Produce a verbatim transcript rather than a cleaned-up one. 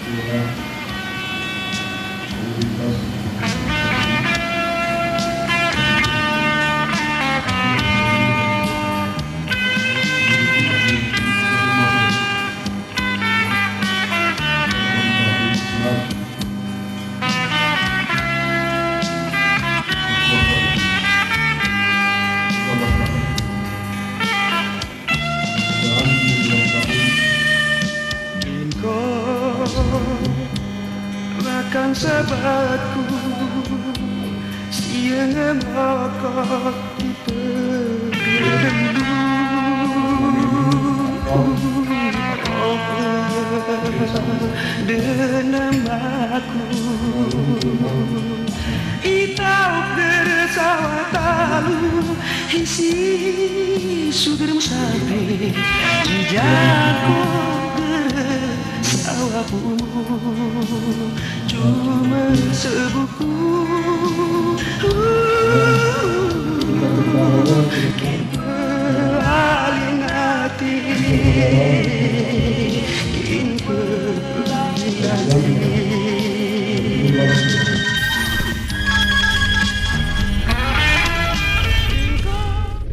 Engkau rakan sahabatku, siang mokok kita dulu. Dengan aku itau bersawah talu, hisi sudir musafir, ijaku bersawahmu. Cuma sebuku